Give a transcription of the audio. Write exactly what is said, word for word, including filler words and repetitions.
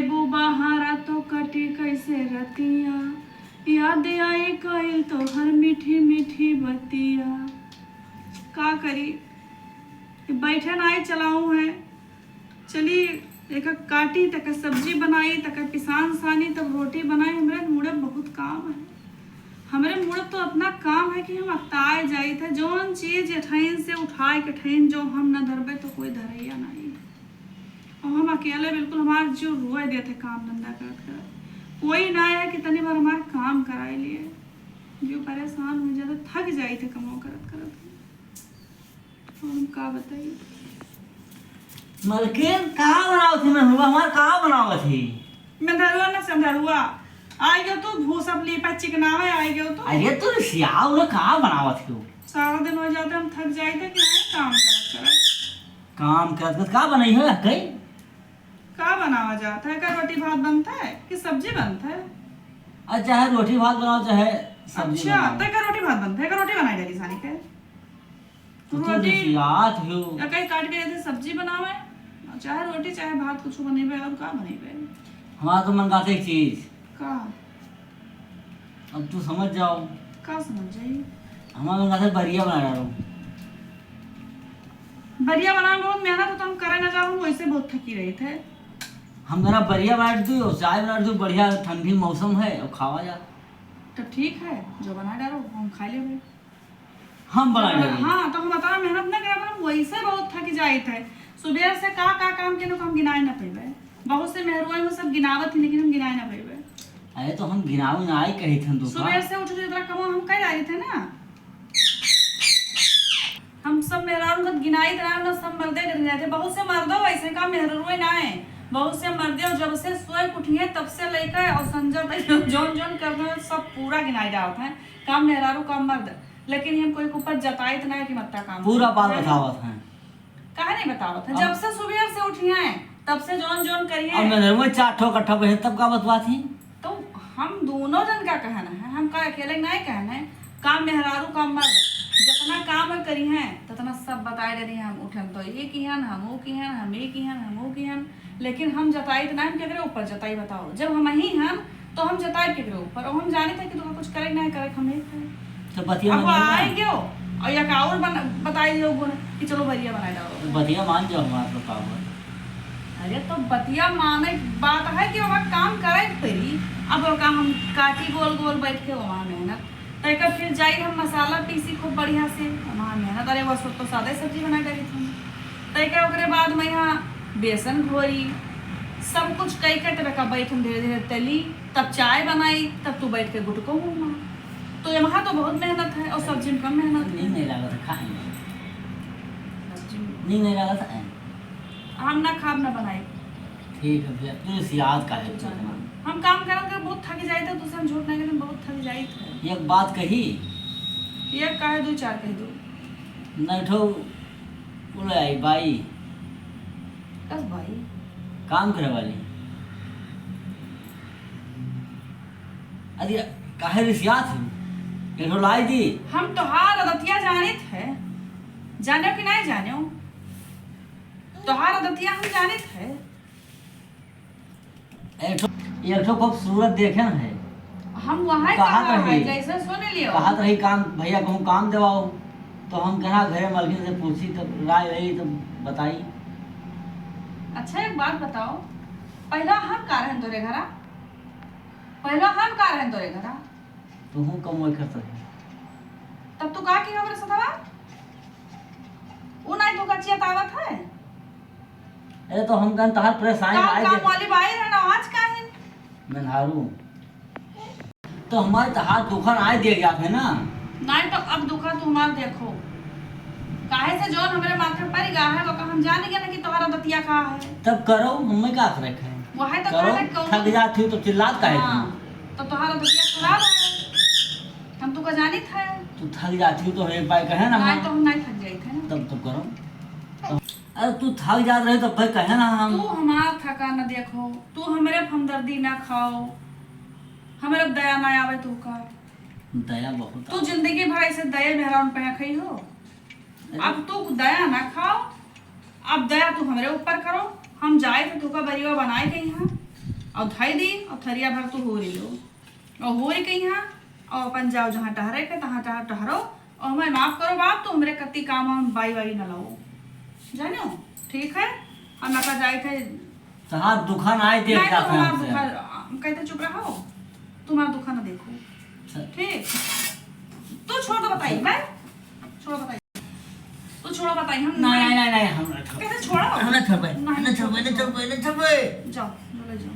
बहारा तो कटी कैसे रतिया, याद आई कइल तोहर मीठी मीठी बतिया। का करी, बैठे नाई चलाऊ है। चली, एक काटी, तक सब्जी बनाई, तक पिसान सानी, तब रोटी बनाई। हमरे मूड़े बहुत काम है, हमरे मूड़े तो इतना काम है कि हम अकताए जाइत है। जौन चीज ठहिन से उठाए के ठहिन, जो हम न धरबे तो कोई धरैया नाई। और हम अकेले बिल्कुल, हमार जीव रोए देत है काम धंधा करत करत। कोई ना आया कि तनी बार हमार काम कराए लिए। जो परेशान हो जाता, थक जाइत है कमो करत करत। और हम का बताई? मलकिन, का बनावत ही मेहरुआ? हमार का बनावत ही? मेहरुआ ना संधरुआ। आई गयो तू, भूसप लीपा चिकनावे आई गयो तू। अरे, तू रिसियाऊ ना, का बनावत ही? सारा दिन हो जाता, हम थक जाइत है कि नहीं काम करत करत। काम करत करत का बनाई हो कई? का बनावा जात है? का रोटी भात बनता है कि सब्जी बनता है? अच्छा है, रोटी भात बनाओ चाहे सब्जी अच्छा, बनाओ। तो का रोटी भात बनता है, का रोटी बनाई डाली सानी के? तू तो रोटी रिसियात हो। या कहीं काट के जैसे सब्जी बनावे, चाहे रोटी चाहे भात कुछ बनेबे, और का बनेबे? हमारा तो मन कहते एक चीज। का? अब तू समझ जाओ। का समझ जाई? हमारा मन कहते बरिया बना डालो। बरिया बनावे में बहुत मेहनत होता, हम करे ना जाओ, हम वैसे बहुत थकी रही थे। हम जना बरिया बना दू और चाय बना दू, बढ़िया ठंडी मौसम है और खावा जा। तो ठीक है, जो बना डालो हम खा लेबे। हम बना तो डाली। हाँ, तो हम इतना मेहनत ना करब, हम वैसे बहुत थक जाइत है। सुबह से का का काम केनो हम गिनाए ना पेबे। बहुत से मेहरुआ में सब गिनावत ही, लेकिन हम गिनाए ना पेबे। अरे तो हम गिनाऊ ना आई कही थन तो का? सुबह से उठ के इतना कमा हम कर डाली थे ना। हम सब मेहरारू का गिनाई थे ना, सब मर्दे के गिनाए थे। बहुत से मर्दो ऐसे का मेहरुए ना है। बहुत से मर्दे और जब से सोए उठिए तब से लेकर और संजय तक जौन जौन कर दो सब पूरा गिनाई डालत हैं। काम मेहरारू काम मर्द। लेकिन हम कोई के ऊपर जताइत ना है कि मत्ता काम पूरा करे। बात है ना? बतावत हैं। काहे नहीं बतावत है? हम जब से सुबह से उठी हैं, तब से जौन जौन करी अब हैं। मैं घर में चार ठो इकट्ठा बहे, तब का बतवा थी? तो हम दोनों जन का कहना है, हम का अकेले नहीं कहना है। काम मेहरारू काम मर्द, जितना काम करी हैं, ततना सब बताए डरी हैं। हम उठन तो ये किहन, हम वो किहन, हम ये किहन, हम वो किहन। लेकिन हम जताइत ना, हम केकरे ऊपर जताई बताओ? जब हम ही हन, तो हम जताई केकरे ऊपर? और हम जाने थे कि तुम्हें कुछ करे ना करे, हम एक हैं। तो बतिया अब मानिए ना। आए गयो, और एक और बन-, बताई दियो गुण कि चलो बरिया बनाए डालो। तो बतिया मान जाओ हमार तो का हुआ। अरे तो बतिया माने बात है कि वहाँ काम करे के पड़ी। अब ओका हम काटी गोल गोल बैठ के वहाँ मेहनत, तैका फिर जाई हम मसाला पीसी खूब बढ़िया से, वहाँ मेहनत। अरे वो सब तो सादा सब्जी बनाए डाली थी। तैका ओकरे बाद में यहाँ बेसन घोरी, सब कुछ कई के तब का बैठ हम धीरे धीरे तली, तब चाय बनाई, तब तू बैठ के गुटको मुँह मार। तो यहाँ तो बहुत मेहनत है और सब्जी में कम मेहनत है। नींद नहीं लागत है, खाए नहीं। सब्जी में नींद नहीं लागत है। हम ना खाब ना बनाई। ठीक है भैया, तू इस याद का है तू इतना। हम काम करत के बहुत थक जाइत है, तुझसे हम झूठ नहीं कहते, बहुत थक जाइत है। एक बात कही। ये कहे दो चार कह दो। नहीं ठो बोले आई बाई। कस बाई? काम करे वाली। अरे काहे रिसियात है? एक ठो लाई दी। हम तोहार आदतिया जानित है, जाने कि नहीं जाने? तोहार आदतिया हम जानित है। एक ठो, एक ठो खूबसूरत देखे न है। हम वहाँ कहत कहा है, रही, जैसे सुन लियो। कहत रही काम, भैया कहूँ काम देवाओ, तो हम कहा घरे मलकिन से पूछी, तो राय रही तो बताई। अच्छा, एक बात बताओ, पहला हम का रहन तोरे घरा? पहला हम का रहन तोरे घरा? तू हूँ कम वही करता है। तब तू का की हमरे सथवा? उ नहीं तो का चियतावत है? अरे तो हम कहन तहार परेशानी काम, आए काम दे। वाली बाई रहना, आज काहे? मेहरारू। तो हमारे तहार दुखन आए दे गया है ना। नहीं तो अब दुखा तू हमार देखो। काहे से जौन हमरे माथे पर गा है, ओका हम जान गए ना कि तोहरा दतिया का है। तब करो, हमें का करे है? वही तो करो, करे, कौन थक जाती हो तो चिल्लात काहे हाँ, तुम? तो तोहरा दतिया खराब है। हम तो का जानित है। तू थक जाती हो तो एक बार कहे ना नहीं हाँ। तो हम नहीं थक जाइत है ना। तब तो करो। अरे तू थक जात रहे तो भाई कहे ना हम। तू हमार थका न देखो, तू हमरे हमदर्दी ना खाओ, हमरे दया ना आवे तू का। दया बहुत तू आवे। जिंदगी भर ऐसे दया मेहरान पे खई हो। अरे। अब तू दया ना खाओ, अब दया तू हमरे ऊपर करो। हम जाए तो तू का बरिया बनाए के यहाँ। और धई दी, और थरिया भर तू होरी लो, और होरी के यहाँ, और अपन जाओ जहाँ टहरे के, तहाँ टहर-, टहरो, और हमें माफ करो बाप, तो हमरे कत्ती काम हम बाई वाई न लाओ, जानो? ठीक है, हम नका जाए थे। तहार दुखा ना आए देख नहीं, तो जाते हमार हमसे। दुखा, कहते चुप रहो, तुम्हार दुखा ना देखो। अच्छा। ठीक, तो छोड़ दो, बताइए, मैं छोड़ बताइए, तो छोड़ बताइए, हम नहीं, नहीं, नहीं, नहीं, हम ना छोड़। कैसे छोड़ो? हम ना छोड़बे, नहीं, ना छोड़बे, ना छोड़बे, ना छोड़बे। जाओ, बोले जाओ।